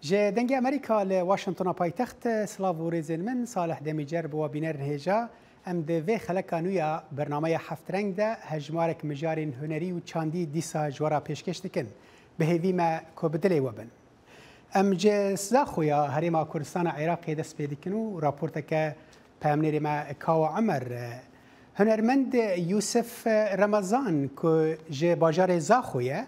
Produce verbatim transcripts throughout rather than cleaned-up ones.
Ji Dengê Amerîka li Washingtona paytext, silav û rêzên min, Salih Demîcer bi we bîner hêja. Em di vê xeleka nû ya bernameya Heft Reng de hejmarek mijarên hunerî û çandî dîsa ji we re pêşkêş dikin. Bi hêvî me ku bi dilê we bin. Em ji Zaxoya Herêma Kurdistana Iraqê dest pê dikin û raporteke peyamnêrê me Kawa Emer, hunermend Yûsif Remezan ku ji bajarê Zaxo ye,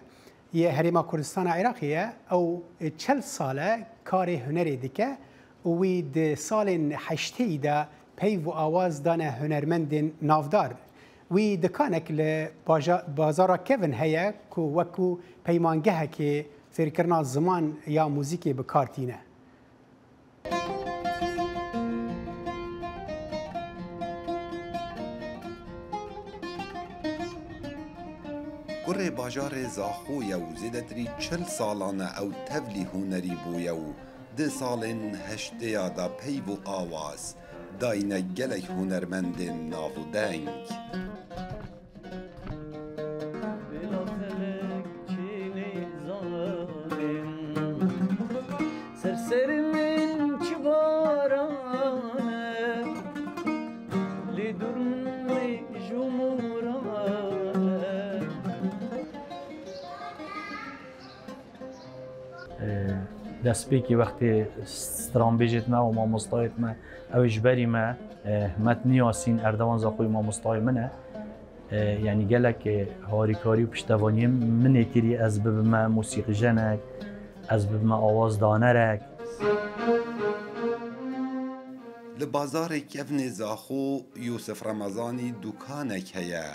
yê Herêma Kurdistana Iraqê ye, ew çel sal e karê hunerê dike û wî di salên heştêyî de peyv û awaz dane hunermendên navdar. Wî dikanek li baja-, bazara kevin heye ku wekû peymangehekê fêrkirina ziman ya muzîkê bi kar tîne. Kurê bajarê Zaxo ye û zêdetirî çil salan e ew tevlî hunerî bûye û di salên heştêya de peyv û awaz dayne gelek hunermendên nav û deng. Bêla felek çênê zanên, ser serê min çi baran e, lê dûr min wê ji moran e. Destpêkê wextê stranbêjêt me û mamostayêt me, ew ê ji berî me, Hikmet Niyasîn Erdewan Zaxoyî mamostayê min e. Yanî gelek harîkarî û piştevaniyê min ê kirî ez bibime mûsîqîjenek, ez bibime awazdanerek. Li bazarê kevnê Zaxo Yûsif Remezanî dûkanek heye.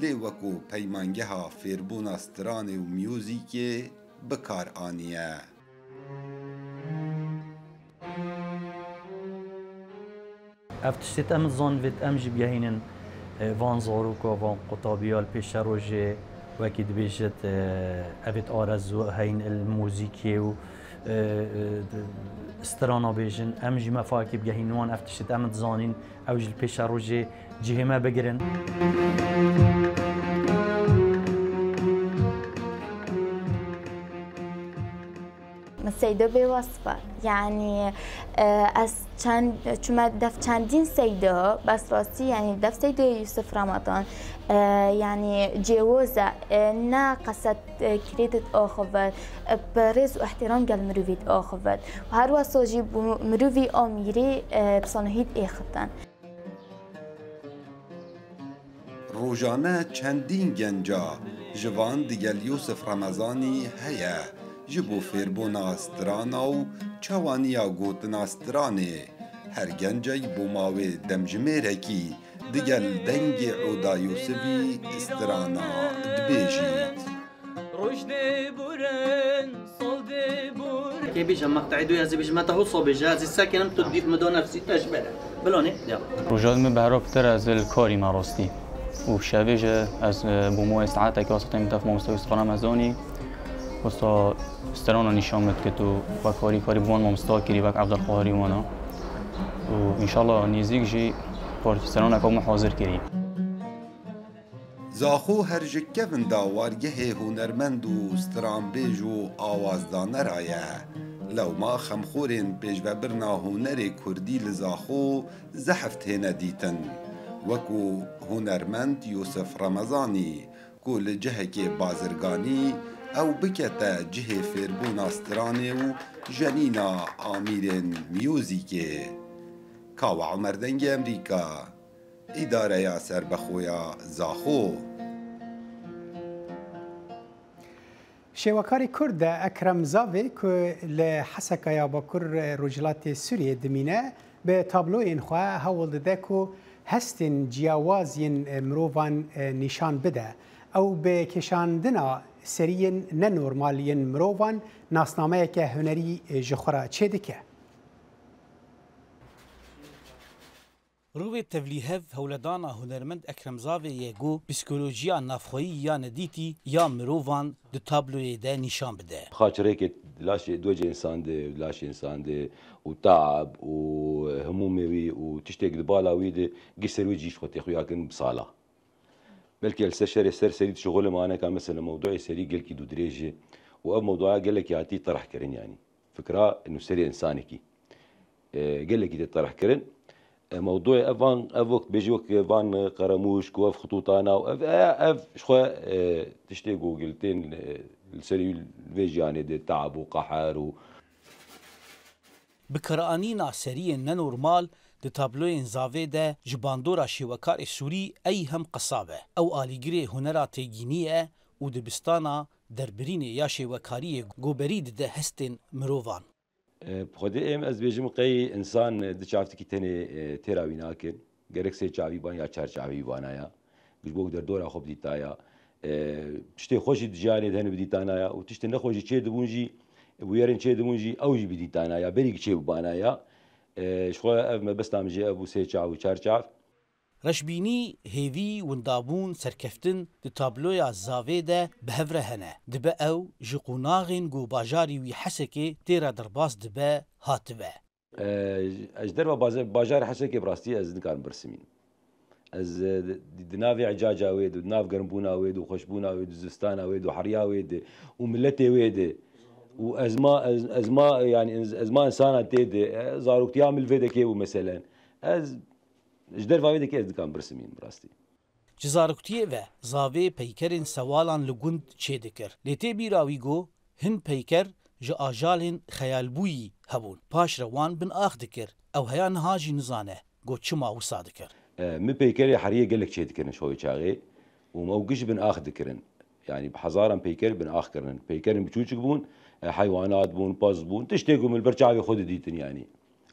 Lê wekû peymangeha fêrbûna stranê û muzîkê bi kar aniye. Ev tiştê em zanivêt em jî bigehînin, e, van zaroka, van qutabiya li pêşerojê, wekî dibêjit, e, evêt arezo heyn il muzîkê û, e, e, strana bêjin. Em jî mefakê bigehînin wan ev tiştê em dizanîn. Ew ji li pêşerojê cihê me bigirin. Min Seydo bê wesf e. Yanî, e, ez çend, çûme dev çendîn Seydo, bes rastî, yanî dev Seydoyê Yûsif Ramadan, e, yanî cêwiz e, e, ne qeset, e, kirê diaxivit, e, bi rêz û ihtiram gel mirovî diaxivit. Û her wesa jî bo mirovî amîrî, e, bi sanahî diêxitin. Rojane çendîn genca ji van digel Yûsif Remezanî heye, ji bo fêrbûna strana û çawaniya gotina stranê. Her gencek bo mawê demjimêrekî digel dengê Oda Yûsifî strana dibêjît. Roj dê burin, sal dê burin. Kê bêje meqteyê dû, ez ê bêjim, me te wisa bêje, ez ê sekinim, tu dîf min da nefsî te ji bere. Bilanê, devam. Rojat min behra pitir ez li karî me rastî. Û şevê ji ez, e, bo moyê saetekê wasa têm def mamoste Yûsif Remezanî. Wisa strana nîşan min dikit û wek harîkarî bi wan mamosta kirî, wek Evdal Qahirî wana. Û înşallah nêzîk jî partî straneka min hazir kirî. Zaxo her ji kevin de wargehê hunermend û stranbêj û awazdanera ye. Lewma xemxorên pêşvebirina hunerê kurdî li Zaxo zehf têne dîtin. Wekû hunermend Yûsif Remezanî, ku li cihekê bazirganî ew bikete cihê fêrbûna stranê û jenîna amîrên muzîkê. Kawa Omer, Dengê Emerîka. Îdareya Serbexwe ya Zaxo. Şêwekarê Kurd de Ekrem Zavê ku li Heseka ya Bakur Rojhilatê Sûriyê dimîne, bi tabloyên xwe hewl dide ku hestên ciyawaz yên mirovan nîşan bide. Ew bi kêşandina seriyên nenormal yên mirovan nasnameyeke hunerî ji xwe re çêdike. Rûvê tevlîhev hewledana hunermend Ekrem Zavê ye ku psîkolojiya navxweyî ya nedîtî ya mirovan di tabloyê de nîşan bide. Xaç rêkê laşê, dwecê însan de, laşê însan de û taab û hemûmê wî û tiştêk di bala wî de giş ser wî cî ji xwe tê xuya kirin bi sala. Belkî li ser şerê ser serî dişixulim aneka mesela mewduê serî gelkî dûdirêj e û ev mewduya gelekî hatî terh kirin yanî. fikra nûserê însanekî. E, gelekî tê terehkirin. E, mewdûyê ev van, ev wek bêjî wek van Qeremuş, ku ev xitûtana û ev, e, ev ji xwe, e, tiştê ku giltên, e, li serî vê jiyanê de teab û qeher û Bikaranîna seriyên nenormal di tabloyên zavê de ji bandora şêwekarê Sûrî Eyhem Qesab e. Ew alîgirê hunera têgînî ye û dibistana derbirînê ya şêwekariyê goberî dide hestên mirovan. E, bi xwedê em, ez dibêjim, qey însan, e, di çavtikî tenê, e, têra wî nakin. Gerek sê çavî ban ya çar çavî bana ya. Ji bo derdora xwe bidîta ya. E, tiştê xweş jî di jiyanê de hene bidîtana ya. Û tiştê nexweş jî çê dibûn jî, bûyerên çê dibûn jî, ew jî bidîtana ya. Berî çê bibana ya. E, ji xwe ev mebesta min jî ev bû sê çav û çar çav. Reşbînî, hêvî, windabûn, serkeftin di tabloya zavê de bi hev re hene. Dibe ew ji qonaxên ku bajarî wî Hesekê tê re derbas dibe, hatibe. E, ez ji derva baze-, bajarê Hesekê bi rastî ez nikarim birsimînim. Ez, e, di, di navê ecaca wê de, di nav germbûna wê de û xweşbûna wê de, zivistana wê de û heriya wê de û miletê wê de û ezma, ez, ezma, yanî ez, ezma insana tê de, e, zaroktiya min li vê dekê bû meselen. Ez Ji derva wê dekê ez dikarim birsimînim bi rastî. Ji zaroktiyê ve zavê peykerên sewalan li gund çêdikir. Lê tê bîra wî ku hin peyker ji ajalên xeyalbûyî hebûn. Paş re wan bin ax dikir. Ew heya niha jî nizane ku çima wisa dikir. E, min peykerê heriyê gelek çêdikirin ji xwe wê çaxê û ew giş bin ax dikirin. Yanî bi hezaran peyker bin ax kirinin. Peykerên biçûçik bûn, e, heywanat bûn, pez bûn, tiştê ku min li ber çavê xwe didîtin yanî.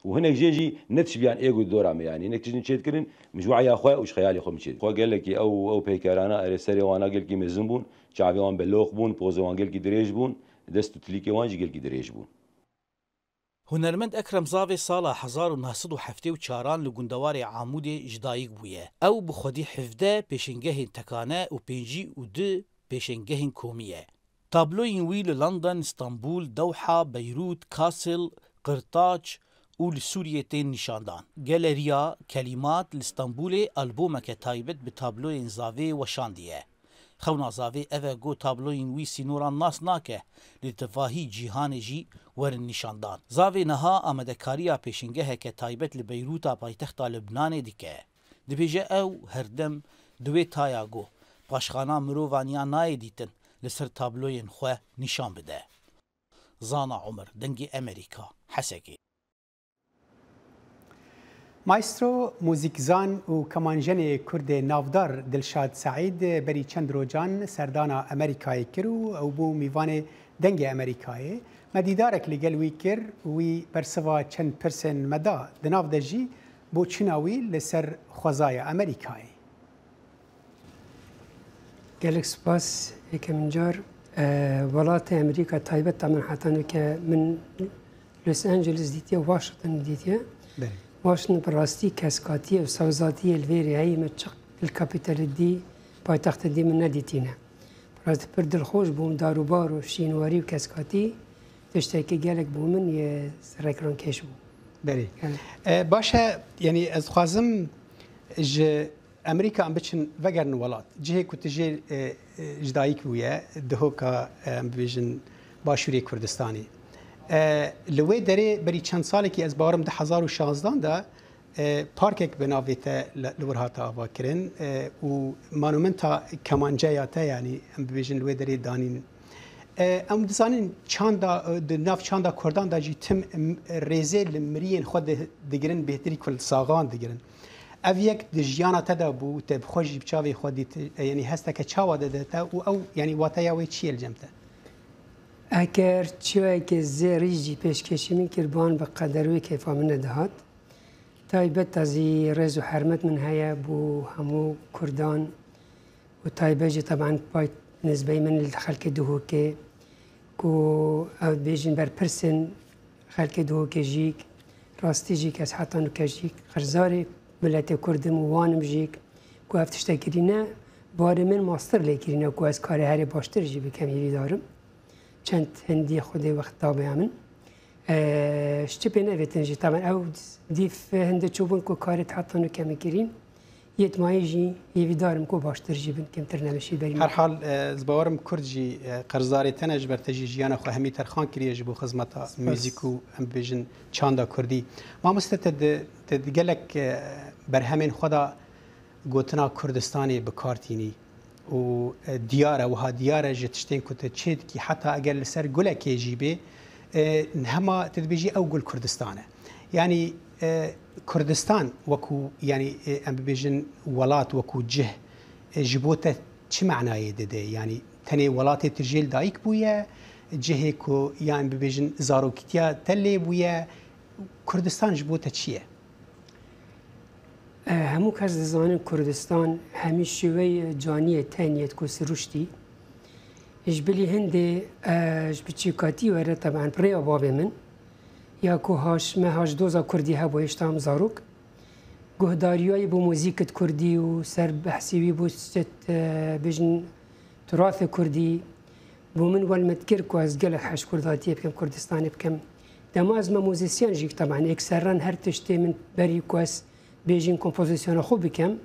Û hinek jê jî ne tişt biyan ê ku dora me, yanî hinek tişt çêdikirin, min ji we'ya xwe û ji xeyalê xwe min çêdikirin. Xwe gelekî ew, ew peykerana erê serê wana gelkî mezin bûn, çavê wan beloq bûn, pozê wan gelkî dirêj bûn, dest û tilîkê wan jî gelkî dirêj bûn. Hunermend Ekrem Zavê sala hezar û neh sed û heftê û çaran li gundewarê Amûdê ji dayik bûye. Ew bi xwedî hevdeh pêşengehên tekane û pêncî û du pêşengehên komî ye. Tabloyên wî li London, Stenbul, Dewha, Beyrût, Kassel, Qirtaç û li Sûriyê tên nîşandan. Galeriya Kelîmat li Stenbulê albûmeke taybet bi tabloyên zavê weşandiye. Xewna zavê ev e ku tabloyên wî sînoran nas nake, li tevahî cîhanê jî werin nîşandan. Zavê niha amadekariya pêşengeheke taybet li Beyrûta paytexta Libnanê dike. Dibêje ew her dem di wê taya ku paşxana mirovaniya nayê dîtin li ser tabloyên xwe nîşan bide. Zana Omer, Dengê Emerîka, Hesekê. Maestro, muzîkzan û kemanjenê Kurdê navdar Dilşad Seîd berî çend rocan serdana Amerîkayê kir û ew bû mîvanê Dengê Amerîkayê. Me dîdarek li gel wî kir, wî bersiva çend pirsên me da, di nav de jî boçûna wî li ser xwezaya Amerîkayê. Gelek spas. Yekemîn car, e, welatê Amerîka taybet da min heta nûke min Los Angeles dîtiye, Washington dîtiye. Belê. Washington bi rastî keskatiyê û sewzatiyê li vê rêheyî min çiq li kapîtalê dî, paytextê dî min nedîtîne. Bi rastî pir dilxweş bûm, dar û bar û şînwarî û keskatî tiştekî gelek bo min yê zerrekirankêş bû. Belê. Gelek. E, baş e, yanî ez dixwazim ji Amerîka em biçin vegerin welat. Cihê ku tu jê, e, e, ji dayik bûye, dihoka, e, em bibêjin Başûrê Kurdistanê. E, li wê derê berî çend salekî ez bawerim du hezar û şazdan de, e, parkek bi navê te li, li wir hate avakirin, e, û monumenta kemanceya te, yanî em bibêjin li wê derê danîn. E, em dizanin çanda, e, di nav çanda Kurdan de jî tim, em, rêzê li miriyên xwe di-, digirin bêhtirî ku li saxan digirin. Ev yek di jiyana te de bû, te bi xwe jî bi çavê xwe dît, e, yanî hesteke çawa dide te û ew, yanî wateya wê çi ye li cem te? Eger çiyayeke zêrî jî pêşkêşî min kir, ban bi qeder wê keyfa min nedihat. Taybet da zî rêz û hermet min heye bo hemû Kurdan û taybet jî teben pay nizbeyî min li xelkê Duhokê ku ew dibêjin berpirsên xelkê Duhokê jî, rastî jî ez heta nûke jî xerzarê miletê Kurd im û wan im jî ku ev tiştek kirîne, barê min mastir lê kirîne ku ez karê herê baştir jî bikem hîvîdar im. Çend hindî Xwedê wext dabe ya min. E, ji çi pê nevêtin jî, taban ew dîv hinde çûbûn ku karê heta nûke min kirîn. Yê dimayê jî hêvîdar im ku baştir jî bin, kêmtir nemeşî berî. Her hal, e, ez bawer im Kurd jî, e, qerzarê te ne, ji ber te jî jiyana xwe hemî terxan kiriye ji bo xizmeta Spas. Muzîk û, em bibêjin, çanda Kurdî. Mamoste, te di, te di gelek, e, berhemên xwe de gotina Kurdistanê bi kar tînî û, e, diyar e, wiha diyar e ji tiştên ku tu çê dikî, heta eger li ser gulekê jî bê, e, hema tu dibêjî ew gul Kurdistan e. Yanî, e, Kurdistan wekû, yanî, e, em bibêjin welat wekû cih, e, ji bo te çi manayê dide? Yanî tenê welatê tu jê li dayik bûye, cihê ku, yan bibêjin, zarokîtiya te lê bûye, Kurdistan ji bo te çi ye? E, hemû kes dizanin Kurdistan hemî şêweyê caniyê teniyê ku siruştî. Ji bilî hindê, e, ji biçîkatî were, teben rêya bavê min, ya ku haş me haş doza Kurdî hebû hêşta em zarok. Guhdariyayê bo muzîkit Kurdî û ser behsî wî bo, e, bêjin, turathê Kurdî. Bo min welmet kir ku ez gelek hej Kurdatiyê bikim, Kurdistanê bikim. Dema ez me muzîsyen jî, teben êkseran her tiştê min berî ku ez bêjin kompozisyona xwe bikim,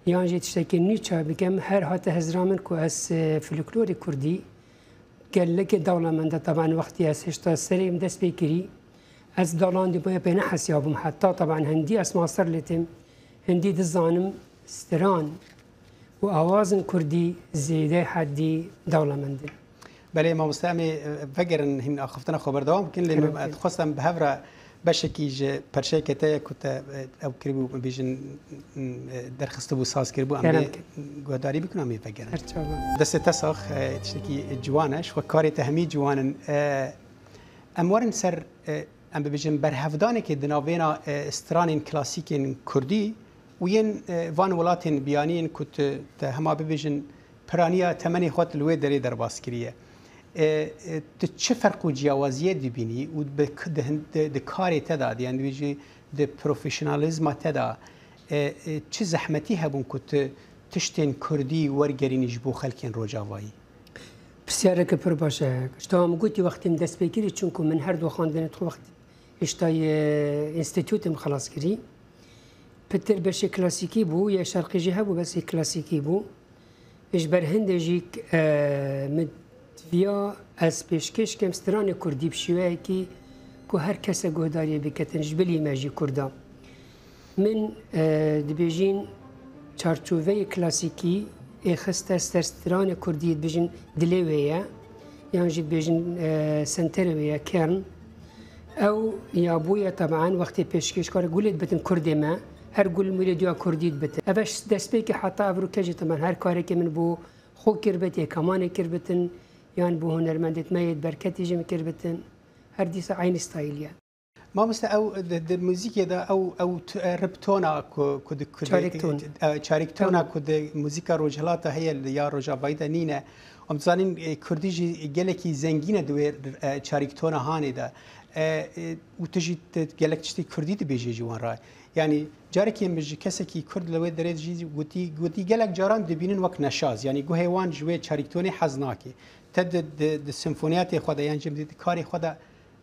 yan jî tiştekî nû çap bikim, her hate hizra min ku ez, e, folklorê Kurdî gelekê dewlemend e. Teben wextî ez hêşta serê min dest pê kirî, ez dalandî bûye pê nehesiyabûm. Heta teben hindî ez master lê têm, hindî dizanim, stran û awazin Kurdî zêdeyê heddî dewlemend in. Belê mamoste, em ê, e, vegerin hîn axiftina xwe berdewam bikin, lê Kerem min, e, bikin. Dixwestim bi hev re beşekî ji perçeyeke te ye ku te, e, ew kiribû, bêjin, m, e, derxistibû, saz kiribû, em Kerem ê bikin. Guhdarî bikin, em ê vegerin. Her çawa. Destê te sax, e, tiştekî ciwan e, ji xwe karê te hemî ciwan in. E, em werin ser, e, em bibêjin, berhevdanekê di navbêna, e, stranên klasîkên Kurdî û yên, e, van welatên biyanî yên ku tu, te hema bibêjin, piraniya temenê xwe tu li wê derê derbas kiriye. E, e, tu çi ferq û ciyawaziyê dibînî û bi k-, di hin-, di, di karê te de, di, yan dibêjî di profesyonalîzma te de, e, e, çi zehmetî hebûn ku tu tiştên Kurdî wergerînî ji bo xelkên Rojavayî? Pisyareke pir baş e. Ji dema min gotî wextê min dest pê kirî, çunku min her du xwendinê xwe wext hêştayî, e, înstîtûtê min xelas kirî. Pitir beşê klasîkî bû, yê şerqî jî hebû, besê klasîkî bû. Ji ber hindê jî, e, min diviya ez pêşkêş kem stranê Kurdî bi şêweyekî ku her kese guhdariyê biketin, ji bilî me jî Kurda. Min, e, dibêjin çarçoveyê klasîkî ê xiste ser stranê Kurdî, dibêjin dilê wê ye, yan jî dibêjin, e, senterê wê ye, kern. Ew ya bûye, teben, wextê pêşkêşkar gulê dibitin Kurdê me, her gul mûlê duya Kurdî dibitin. Ev e destpêkê, heta evroke jî, teben, her karekê min bo xwe kir bit, yê kemanê kir bitin, yan bo hunermendêt me yê berketî jî min kir bitin. Her dîsa eynî stayîl ye. Mamoste, ew di, di muzîkê de ew, ew t-, e, rip tona ku, ku di, ku di, Çarêk ton. E, çarêk tona Tamam. ku di muzîka Rojhilata heye, li ya Rojavayî de nîne. Em dizanin, e, Kurdî jî gelekî zengîn e di wê, e, çarêk tona hanê de. E, e, û tu jî, tu gelek tiştê Kurdî dibêjî ji wan re. Yanî carekê min ji kesekî Kurd li wê derê jî gotî, gotî gelek caran dibînin wek neşaz. Yanî guhê wan ji wê çarîktonê hez nake. Te di, di, di simfoniyatê xwe de yan jî di karê xwe de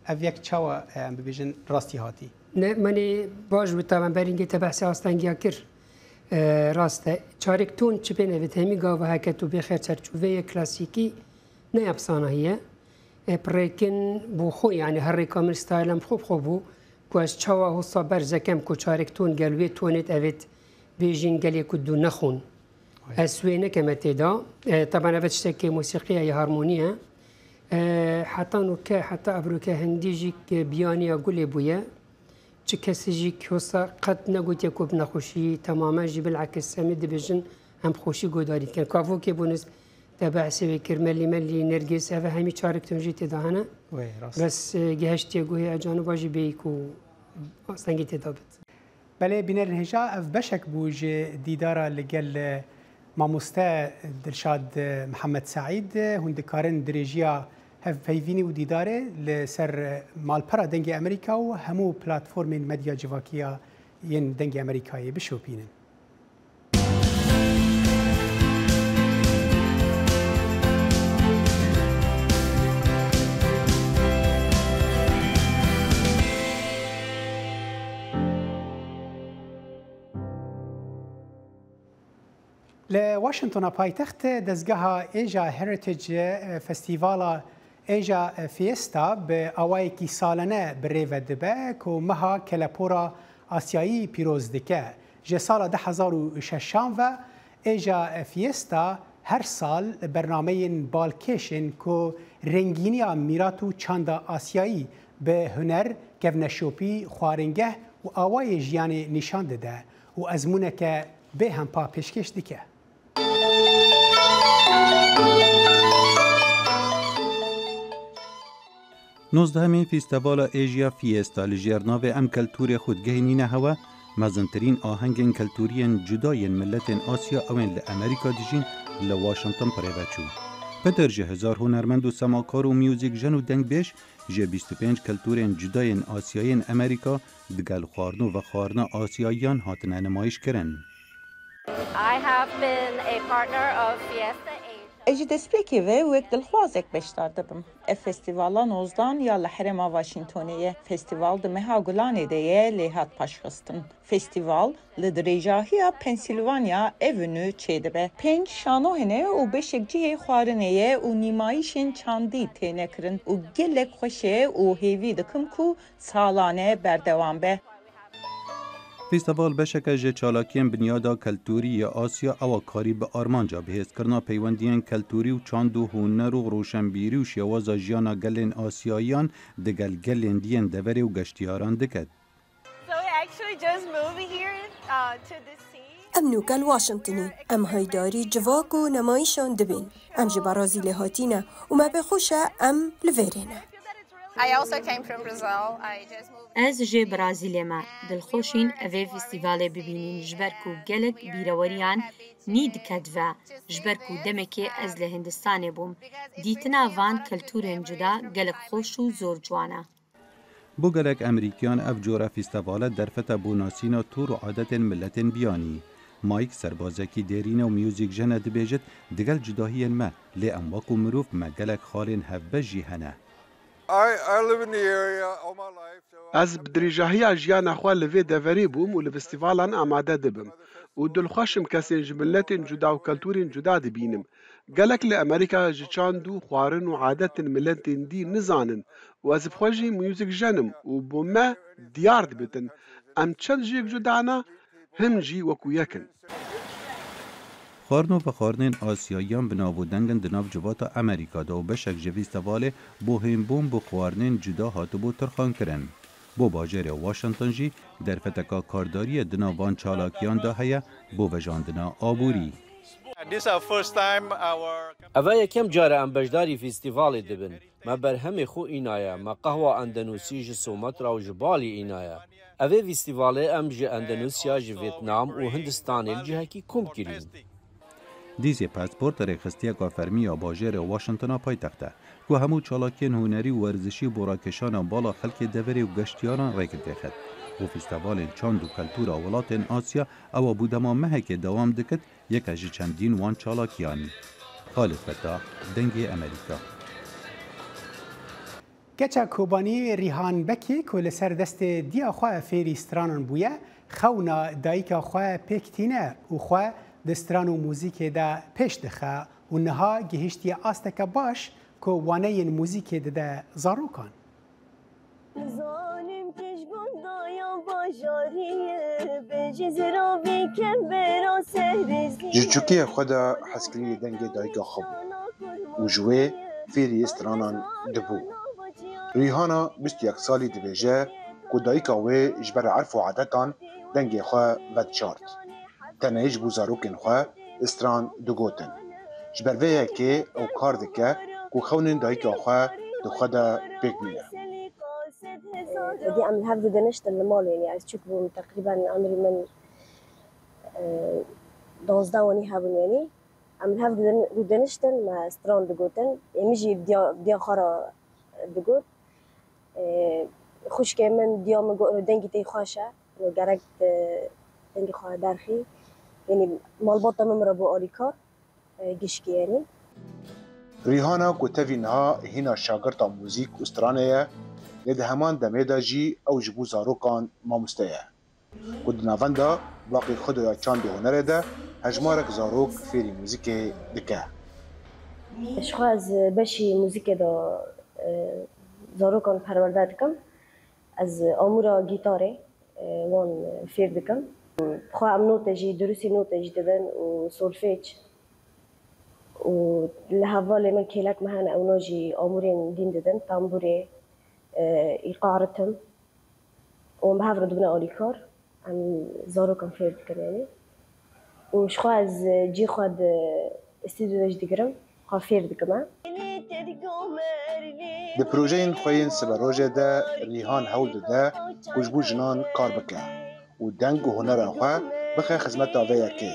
ev yek çawa, e, em bibêjin, rastî hatî? Ne, menê baş bû, taben berîngê te behsê astengiya kir. E, rast e. Çarêk ton çi pê nevît, hemî gava heke tu bêxer çerçoveyê klasîkî ne ya bi sanahî ye. E, pirêkin bû xwe, yanî her rêka min stayla min xwe bi xwe bû, ku ez çawa hosa berze kem ku çarêk ton gel wê tonêt evêt bêjin gelê ku dû nexwin. Ez wê nekeme tê de. E, taban ev tiştekê musîqî ye, ya harmonî ye. E, heta nûke, heta evroke hindî jî ke biyaniya gulê bûye. Çi kesî jî wisa qet negotiye ku bi nexweşî temamen jî, bilakis hemî dibêjin em xweşî guhdarî dikin. Kavokê bûnis te behsê wê kir, Melî Melî, Nergîs, ev hemî çarêk ton jî tê de hene. Wê, rast. Bes, e, gihiştiye guhê, e, caniba jî bêyî ku astengî tê de bit. Belê, bînerên hêja, ev beşek bû ji dîdara li gel, e, mamoste Dilşad, e, Mihemed Seîd. Hûn dikarin dirêjiya hevpeyvînî û dîdarê li ser, e, malpera Dengê Amerîka û hemû platformên medya civakî ya yên Dengê Amerîkayê bişopînin. Li Washingtona paytext dezgeha êja Heritage, e, festîvala êja, e, Fiesta bi awayekî salane bi rê ve dibe ku meha kelepora Asyayî pîroz dike. Ji sala du hezar û şeşan ve êja, e, Fiesta her sal bernameyên balkêş in ku rengîniya mîrat û çanda Asyayî bi huner, kevneşopî, xwaringeh û awayê jiyanê nîşan dide û ezmûneke bêhempa pêşkêş dike. Nozdehemîn Fîstevala Êjiya Fiesta li jêr navê Em Keltûrê Xwe Digehînîne Hewe, mezintirîn ahengên keltûriyên cuda yên miletên Asya ew ên li Amerîka dijîn li Washington bi rê ve çû. Peder ji hezar hunermend û semakar û muzîkjen û dengbêj ji bîst û pênc keltûrên cuda yên Asyayên Amerîka digel xwarin û vexwarina Asyayiyan hatine nimayîş kirin. I have been a partner of Fiesta Asia. Ez ji destpêkê ve wek dilxwazek beşdar dibim. Ev festîvala nozdan ya li herêma Washingtonê ye. Festîval di meha Gulanê de ye, lê hat paşxistin. Festîval li dirêjahiya Pennsylvania Avenue çêdibe. Pênc şano hene û beşek cihê xwarinê ye û nîmayîşên çandî têne kirin û gelek xweş e û hêvî dikim ku salane berdewam be. Fîsteval beşeke ji çalakiyên binyada keltûrî yê Asya ew a karî bi armanca bihêzkirina peywendiyên keltûrî û çand û huner û roşenbîrî û şêwaza jiyana gelên Asyayiyan digel gelên diyên deverê û geştiyaran diket. So we actually just moved here, uh, to the city. Em nûke li Washingtonê. Em haydarî civak û nemayîşan dibên. Em ji Brazîlê hatîne û me pê xweş e em li vêrê ne. I also came from Brazil. I just moved Ez jê Brazîlê me. Dilxweşîn evê festîvalê bibînîn, ji ber ku gelek bîreweriyan nî diket ve, ji ber ku demekê ez li Hindistanê bûm. Dîtina van keltûrên cuda gelek xweş û zor ciwan e. Bo gelek Emerîkiyan ev cure fîstevale derfete bo nasîna tûr û adetên miletên biyanî. Mike, serbazekî dêrîn e û muzîkjen e, dibêjit, digel cudahiyên me, lê em wek û mirov me gelek xalên hevbeş jî hene. I, I live in the area all my life, so I Ez bi dirêjahiya jiyana xwe li vê deverê bûm û li festîvalan amade dibim û dilxweş im kesên ji miletên cuda û keltûrên cuda dibînim. Gelek li Amerîka ji çand û xwarin û adetên miletên dî nizanin û ez bi xwe jî muzîkjen im û bo me diyar dibitin. Em çend jiyek cuda ne, him jî wekû yek in. Xwarin û vexwarinên Asyayiyan bi nav û deng in di nav civata Amerîka de û beşek ji fîstevalê bo hênbûn bi xwarinên cuda hatibû tirxankirin. Bo bajêrê Washington jî derfeteka kardariyê di nav van çalakiyan de heye bo vejandina aborî. This is our first time our Ev e yekem car e em beşdarî festîvalê dibin. Me berhemê xwe înaye, me qehwa Endenûsî ji Sometra û ji Balî înaye. Evê festîvalê em ji Endenûsya, ji Vêtnam û Hindistanê li cihekî kom kirîn. Dîzê Passport rêxistiyeka fermî ya bajêrê Washingtona paytext e, ku hemû çalakiyên hunerî û werzişî bo rakêşana bala xelkê deverê û geştiyaran rêk dêxit û festîvalên çand û keltûra welatên Asya ewa bû dema mehekê dewam dikit, yeke ji çendîn wan çalakiyan. Xalid Fetah, Dengê Emerîka. Keça Kobanî Rîhan Bekî ku li ser destê diya xwe fêrî stranan bûye, xewna dayika xwe pêk tîne û xwe di stran û muzîkê de pêş dixe û niha gihiştiye asteke baş ku waneyên muzîkê dide zarokan. Zalim kej gundaya bajarî ye, bêjî ziravî kembera sehrî zî. Ji çûkiyê xwe de hezkirî dengê dayika xwe bû û ji wê fêrî stranan dibû. Rîhana bîst û yek salî dibêje ku dayika wê ji ber erf û adetan dengê xwe vedişart. Tenê ji bo zarokên xwe stran digotin. Ji ber vê yekê ew kar dike ku xewnên dayika xwe di xwe de pêk bîne. Êdî em li hev didiniştin li malê, yanî ez çûk bûm, teqrîben emrî min, e, duwazdeh wanî hebûn, yanî em li hev didin-, didiniştin, me stran digotin. Ê min jî diya, diya xwe re digot. Ê, xwişkê min, diya min got, dengî te xweş e. Gerek, e, dengê xwe derxî. Yanî malbata min min re bû alîkar, e, gişkî yanî. Rîhana ku tevî niha hîna şagirta muzîk û stranê ye, lê di heman demê de jî ew ji bo zarokan mamoste ye. Ku di navenda blaqê xwe de ya çand û hunerê de Hejmarek zarok fêrî muzîkê dike. Ji xwe ez beşî muzîkê de, e, zarokan perwerde dikim. Ez amûra gîtarê, e, wan fêr dikim. Xwe em note jî, durusî note jî didin û solfêc. Û li hevalê min kêlek me hene, ewna jî amûrên dîn didin, tembûrê, e, îqa, ritim. Û em bi hev re dibine alîkar. Em zarokan fêr dikin, yanî. Û ji xwe ez cî xwe di stûdyo de jî digirim, xwe fêr dikim e. Di projeyên xwe yên siberojê de Rîhan hewl dide ku ji bo jinan kar bike û deng û hunera xwe bixe xizmeta vê yekê.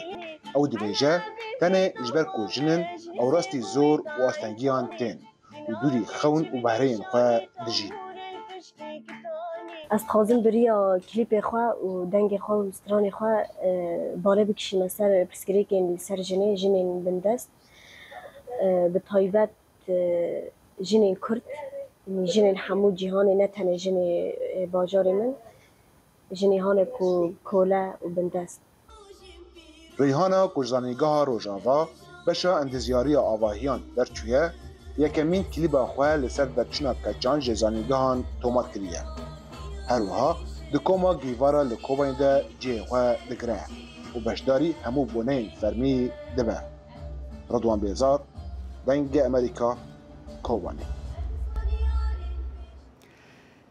Ew dibêje, tenê ji ber ku jin in, ew rastî zor û astengiyan tên û dûrî xewn û behreyên xwe dijîn. Ez dixwazim bi riya klîpê xwe û dengê xwe û stranê xwe, e, bale bikişîme ser pirsgirêkên li ser jinê, jinên bindest, e, bi taybet, e, jinên Kurd, jinên hemû cîhanê, ne tenê jinê, e, bajarê min. Jinî hane ku kole û bindest. Reyhana ku ji Zanîngeha Rojava beşa endizyariya avahiyan derçûye, yekemîn klîba xwe li ser derçûna keçan ji zanîngehan tomar kiriye. Her wiha di koma Gîvara li Kobanê de cihê xwe digire û beşdarî hemû boneyên fermî dibe. Ridwan Bêzar, Dengê Amerîka, Kobanê.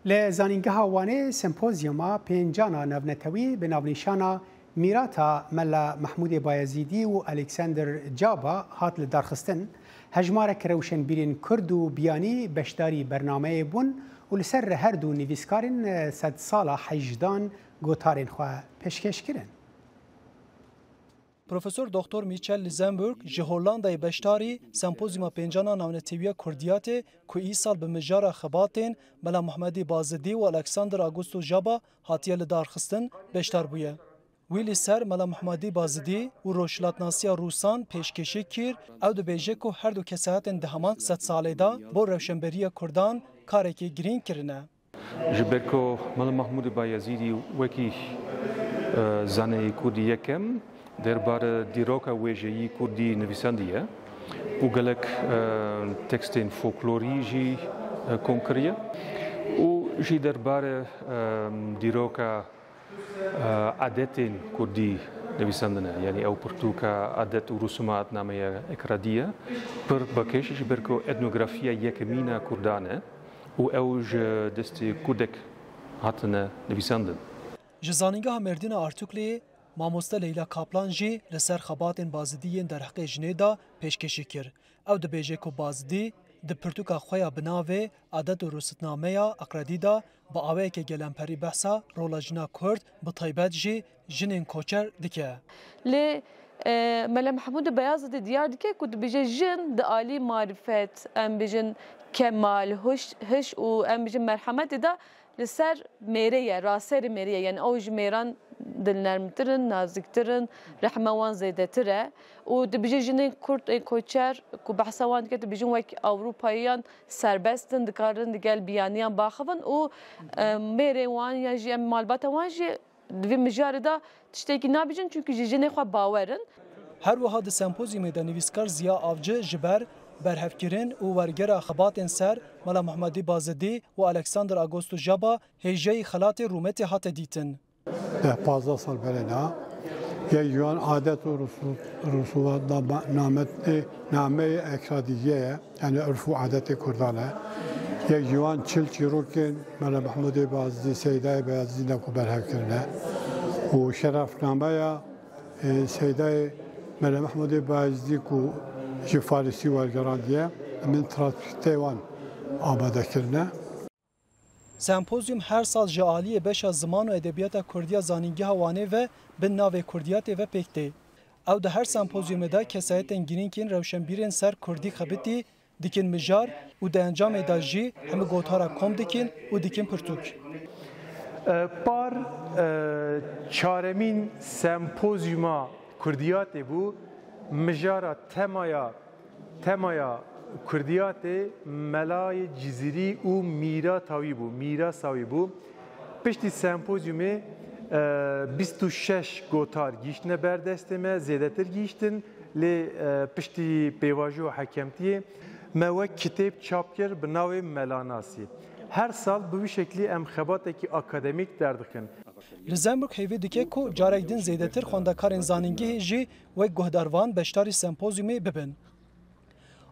Li Zanîngeha Wanê sempozyuma pêncana navnetewî bi navnîşana Mîrata Mela Mehmûdê Bayezîdî û Alexander Caba hat lidarxistin. Hejmarek rewşenbîrên Kurd û biyanî beşdarî bernameyê bûn û li ser her du nivîskarên sedsala hejdan gotarên xwe pêşkêş kirin. Profesor Doktor Michel Lisenberg ji Hollandayê beşdarî Sempozyuma Pêncana Navnetewiya Kurdiyatê ku îsal bi mijara xebatên Mela Muhmedî Bazidî û Alexander Augusto Jaba hatiye lidarxistin, beşdar bûye. Wî li ser Mela Muhmedî Bazidî û rojhilatnasiya Rûsan pêşkêşî kir, ew dibêje ku her du kesahetên di heman sedsalê de bo rewşenberiya Kurdan karekî girîng kirine. Ji ber ku Mela Mahmûdê Bayezîdî wekî, e, zanayê kurdî yekem derbarê dîroka wêjeyî kurdî nivîsandiye û gelek, e, tekstên folklorî jî, e, kom kiriye û jî derbarê, e, dîroka, e, adetên kurdî nivîsandine. Yanî ew pirtûka Adet û Rûsumat nameya Ekradî ye. Pir bi kêş ji ber ku etnografiya yekemîn a kurdan e. û ew ji destê kurdek hatine nivîsandin. Ji Zanîngeha Mêrdîna Artukliyê mamoste Leyla Kaplan jî li ser xebatên Bazidî yên derheqê jinê de pêşkêşî kir. Ew dibêje ku Bazidî di pirtûka xwe ya bi navê Adet û Rûsitnameya Aqredî de bi awayeke gelemperî behsa rola jina Kurd, bi taybet jî jinên koçer dike. Lê, e, Mele Mehmûdê Beyazidî diyar dike ku dibêje jin di alî marîfet, em bêjin kemal, huş, hiş û em bêjin merhemetê de li ser mêrê ye, raserê mêrê ye. Yani ew ji mêran dilnermtir in, naziktir in, rehma wan zêdetir e. Û dibêje jinên Kurd ên koçer ku behsa wan dike, dibêjin wek Ewropayiyan serbest in, dikarin digel biyaniyan baxivin û, e, mêrê wan ya jî em malbata wan jî Di vê mijarê de tiştekî nabêjin, çunkî ji jinê xwe bawer in. Her wiha di sempozyumê de nivîskar Ziya Avcı ji ber berhevkirin û wergera xebatên ser Mela Muhmedî Bazidî û Alexander Agosto Jaba hêjayî xelatê rûmetê hate dîtin. Deh pazdeh sal berê na, yek ji wan adet û rûsû-, rûsûmat name-, nameyê Ekradîye ye. Yani urf û adetê Kurdan e. Yek ji wan çil çîrokên Mele Mehmûdê Bazidî, Seydayê Beyazidî ne ku berhev kirine. Û şerefnameya, e, Seydayê Mele Mehmûdê Bazidî ku ji Farisî wergerandiye, min transkrîpteyê wan amade kirine. Sempozyum her sal ji aliyê beşa ziman û edebiyata kurdî ya Zanîngeha Wanê ve bin navê Kurdiyatê ve pêk tê. Ew di her sempozyumê de kesayetên girîng yên rewşenbîrên ser kurdî xebitî dikin mijar û di encamê de jî hemî gotara kom dikin û dikin pirtûk. E, par, e, çaremîn sempozyuma Kurdiyatê bû, mijara temaya Temaya Kurdiyatê Melayê Cizîrî û mîrata wî bû, mîrasa wî bû. Piştî sempozyumê Bîst û şeş gotar gihîştine ber destê me, zêdetir gihîştin, lê piştî pêvajoya hekemtiyê me wek kitêb çap kir bi navê Melanasî. Her sal bi wî şeklî em xebatekî akademîk derdixin. Luxemburg hêvî dike ku carek din zêdetir xwendekarên zanîngehê jî wek guhdarvan beşdarî sempozyumê bibin.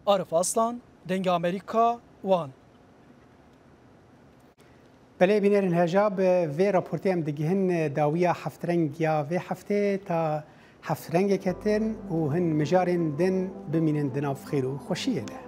Arif Aslan, Dengê Amerîka, Wan. Belê bînerên hêja, bi vê raportê em digihin dawiya heftreng ya vê heftê. Ta heftrengeke din û hin mijarên din, bimînin di nav xêr û xweşiyê de.